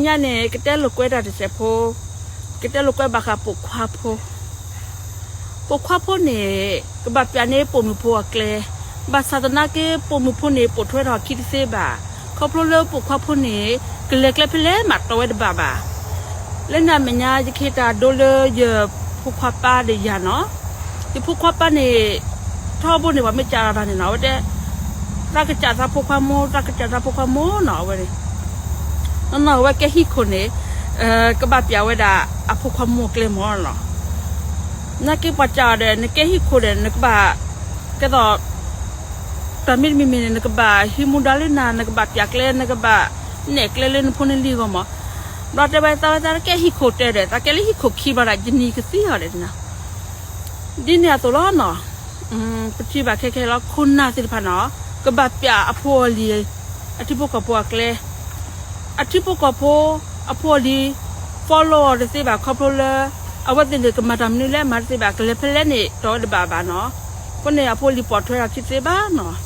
ညါန့ၣ် ကတဲလိာ်ကွဲတၢ်တစဲးဖိ, ကတဲလိာ်ကွဲဘၣ်ဃးပိာ်ခွါဖိ. ပိာ်ခွါဖိန့ၣ် ကဘၣ်ပျးန့ၢ်ပိာ်မုၣ်ဖိအကျဲ, ဘၣ်ဆၣ်သနာ်က့ ပိာ်မုၣ်ဖိန့ၣ် ပိာ်ထွဲထီၣ်အခံတသ့ဘၣ်. ခီဖျိလၢပိာ်ခွါဖိန့ၣ် ကလဲၤကျဲဖဲလဲၣ်မးတီဝဲတဘၣ်ဘၣ်. လၢန့ၣ်အမဲာ်ညါ ယကဟ့ၣ်တၢ်ဒိလၢယဖိခွါပၢ်ဒီးယၤနီၤ. ယဖိခွါပၢ်န့ၣ် ထီဘိန့ၣ် ပှၤမ့ၢ်စံးတၢ်န့ၣ်နီၤ အဝဲတဲ သးကစၢ်သးဖိခွါမိၢ်, သးကစၢ်သးဖိခွါမိၢ်နီၤ အဝဲန့ၣ်. နီၢ်နီၢ် အဝဲကဲဟံၣ်ခိၣ်န့ၣ် ကဘၣ်ပျးဝဲဒၣ်အဖိခွါမိၢ်အကျဲမၢ်နီၤ. နာ်က့ပှၤစံးအီၤဒီး နကဲဟံၣ်ခိၣ်ဒီး နကဘၣ် ကဲသိး တၢ်မ့တမ့ၢ်မ့ၢ်န့ၣ် နကဘၣ်ဟံးမူဒါလၢနၤ, နကဘၣ်ပျးကျဲ, နကဘၣ်နဲၣ်ကျဲလၢနဖိနလံၤအဂီၢ်မၢ်. ဘျီတဲဝဲ သးဝဲသးကဲဟံၣ်ခိၣ်တဲဒီး သးကဲလၢဟံၣ်ခိၣ်ခံဘျီဒီး ယနံၤကသံအီၤဒီး ဒ်န့ၣ်အသိးလီၤနီၤ. ပထံၣ်ဘၣ်ခဲခဲလီၤ ခိၣ်နၢ်သ့ၣ်တဖၣ်နီၤ ကဘၣ်ပျးအဖိအလံၤ အထံဖိကီၢ်ဖိအကျဲ, အထံဖိကီၢ်ဖိ အဖိအလံၤ follow အီၤတသ့ဘၣ် ခီဖျိလၢ အဝဲသ့ၣ်န့ၣ် ကမၤတၢ်မနုၤလဲၣ် မၤတသ့ဘၣ် ကလဲၤဖဲလဲၣ်န့ၣ် တီဝဲတဘၣ်ဘၣ်နီၤ. အဃိန့ၣ် အဖိအလံၤပိာ်ထွဲထီၣ်ခံသ့ဘၣ်နီၤ.